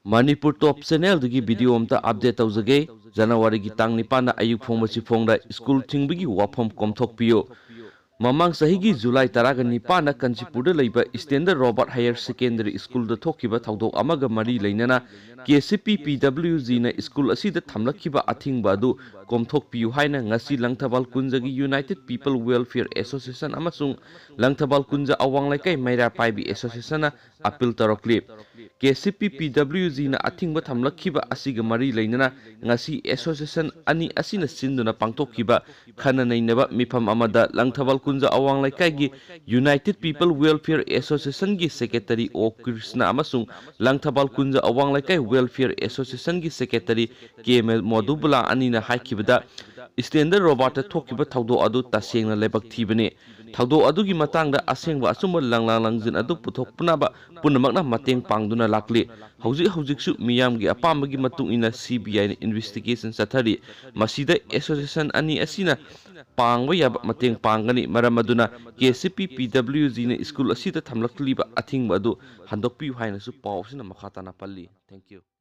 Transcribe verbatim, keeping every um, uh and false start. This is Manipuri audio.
ꯃꯅꯤꯄꯨꯔ ꯇꯣꯞ ꯆꯦꯅꯦꯜꯗꯒꯤ ꯚꯤꯗꯤꯑꯣ ꯑꯝꯇ ꯑꯞꯗꯦꯠ ꯇꯧꯖꯒꯦ꯫ ꯖꯅꯋꯥꯔꯤꯒꯤ ꯇꯥꯡ ꯅꯤꯄꯥꯟꯗ ꯑꯌꯨꯛ ꯐꯣꯡꯕꯁꯤ ꯐꯣꯡꯗ ꯁ꯭ꯀꯨꯜ ꯊꯤꯡꯕꯒꯤ ꯋꯥꯐꯝ ꯀꯣꯝꯊꯣꯛꯄꯤꯌꯨ꯫ ꯃꯃꯥꯡ ꯆꯍꯤꯒꯤ ꯖꯨꯂꯥꯏ ꯇꯔꯥꯒ ꯅꯤꯄꯥꯟꯗ ꯀꯥꯟꯆꯤꯄꯨꯔꯗ ꯂꯩꯕ ꯁ꯭ꯇꯦꯟꯗꯔ ꯔꯣꯕꯥꯔꯠ ꯍꯥꯌꯔ ꯁꯦꯀꯦꯟꯗꯔꯤ ꯁ꯭ꯀꯨꯜꯗ ꯊꯣꯛꯈꯤꯕ ꯊꯧꯗꯣꯛ ꯑꯃꯒ ꯃꯔꯤ ꯂꯩꯅꯅ ꯀꯦ ꯁꯤ ꯄꯤ ꯄꯤ ꯗꯕ꯭ꯂꯤꯎ ꯖꯤꯅ ꯁ꯭ꯀꯨꯜ ꯑꯁꯤꯗ ꯊꯝꯂꯛꯈꯤꯕ ꯑꯊꯤꯡꯕ ꯑꯗꯨ ꯀꯣꯝꯊꯣꯛꯄꯤꯌꯨ ꯍꯥꯏꯅ ꯉꯁꯤ ꯂꯪꯊꯕꯥꯜ ꯀꯨꯟꯖꯒꯤ ꯌꯨꯅꯥꯏꯇꯦꯗ ꯄꯤꯄꯜ ꯋꯦꯜꯐꯤꯌꯔ ꯑꯦꯁꯣꯁꯤꯌꯦꯁꯟ ꯑꯃꯁꯨꯡ ꯂꯪꯊꯕꯥꯜ ꯀꯨꯟꯖ ꯑꯋꯥꯡ ꯂꯩꯀꯥꯏ ꯃꯩꯔꯥ ꯄꯥꯏꯕꯤ ꯑꯦꯁꯣꯁꯤꯌꯦꯁꯟꯅ ꯑꯄꯤꯜ ꯇꯧꯔꯛꯂꯤ꯫ ꯀꯦ ꯁꯤ ꯄꯤ ꯄꯤ ꯗꯕ꯭ꯂꯤꯎ ꯖꯤꯅ ꯑꯊꯤꯡꯕ ꯊꯝꯂꯛꯈꯤꯕ ꯑꯁꯤꯒ ꯃꯔꯤ ꯂꯩꯅꯅ ꯉꯁꯤ ꯑꯦꯁꯣꯁꯤꯌꯦꯁꯟ ꯑꯅꯤ ꯑꯁꯤꯅ ꯁꯤꯟꯗꯨꯅ ꯄꯥꯡꯊꯣꯛꯈꯤꯕ ꯈꯟꯅ ꯅꯩꯅꯕ ꯃꯤꯐꯝ ꯑꯃꯗ ꯂꯪꯊꯕꯥꯜ ꯀꯨꯟꯖ ꯑꯋꯥꯡ ꯂꯩꯀꯥꯏꯒꯤ ꯌꯨꯅꯥꯏꯇꯦꯗ ꯄꯤꯄꯜ ꯋꯦꯜꯐꯤꯌꯔ ꯑꯦꯁꯣꯁꯤꯌꯦꯁꯟꯒꯤ ꯁꯦꯀ꯭ꯔꯦꯇꯔꯤ ꯑꯣ ꯀ꯭ꯔꯤꯁꯅ ꯑꯃꯁꯨꯡ ꯂꯪꯊꯕꯥꯜ ꯀꯨꯟꯖ ꯑꯋꯥꯡ ꯂꯩꯀꯥꯏ ꯋꯦꯜꯐꯤꯌꯔ ꯑꯦꯁꯣꯁꯤꯌꯦꯁꯟꯒꯤ ꯁꯦꯀ꯭ꯔꯦꯇꯔꯤ ꯀꯦ ꯃꯣꯗꯨꯕꯂꯥ ꯑꯅꯤꯅ ꯍꯥꯏꯈꯤꯕꯗ, ꯁ꯭ꯇꯦꯟꯗꯔ ꯔꯣꯕꯥꯔꯠꯇ ꯊꯣꯛꯈꯤꯕ ꯊꯧꯗꯣꯛ ꯑꯗꯨ ꯇꯁꯦꯡꯅ ꯂꯥꯏꯕꯛ ꯊꯤꯕꯅꯤ꯫ ꯊꯧꯗꯣꯛ ꯑꯗꯨꯒꯤ ꯃꯇꯥꯡꯗ ꯑꯁꯦꯡꯕ ꯑꯆꯨꯝꯕ ꯂꯪꯂꯥ ꯂꯪꯖꯤꯟ ꯑꯗꯨ ꯄꯨꯊꯣꯛꯅꯕ ꯄꯨꯝꯅꯃꯛꯅ ꯃꯇꯦꯡ ꯄꯥꯡꯗꯨꯅ ꯂꯥꯛꯂꯤ꯫ ꯍꯧꯖꯤꯛ ꯍꯧꯖꯤꯛꯁꯨ ꯃꯤꯌꯥꯝꯒꯤ ꯑꯄꯥꯝꯕꯒꯤ ꯃꯇꯨꯡ ꯏꯟꯅ ꯁꯤ ꯕꯤ ꯑꯥꯏꯅ ꯏꯟꯚꯦꯁꯇꯤꯒꯦꯁꯟ ꯆꯠꯊꯔꯤ꯫ ꯃꯁꯤꯗ ꯑꯦꯁꯣꯁꯤꯌꯦꯁꯟ ꯑꯅꯤ ꯑꯁꯤꯅ ꯄꯥꯡꯕ ꯌꯥꯕ ꯃꯇꯦꯡ ꯄꯥꯡꯒꯅꯤ꯫ ꯃꯔꯝ ꯑꯗꯨꯅ ꯀꯦ ꯁꯤ ꯄꯤ ꯄꯤ ꯗꯕ꯭ꯂꯤꯎ ꯖꯤꯅ ꯁ꯭ꯀꯨꯜ ꯑꯁꯤꯗ ꯊꯝꯂꯛꯂꯤꯕ ꯑꯊꯤꯡꯕ ꯑꯗꯨ ꯍꯟꯗꯣꯛꯄꯤꯌꯨ ꯍꯥꯏꯅꯁꯨ ꯄꯥꯎ ꯑꯁꯤꯅ ꯃꯈꯥ ꯇꯥꯅ ꯄꯜꯂꯤ꯫ Thank you꯫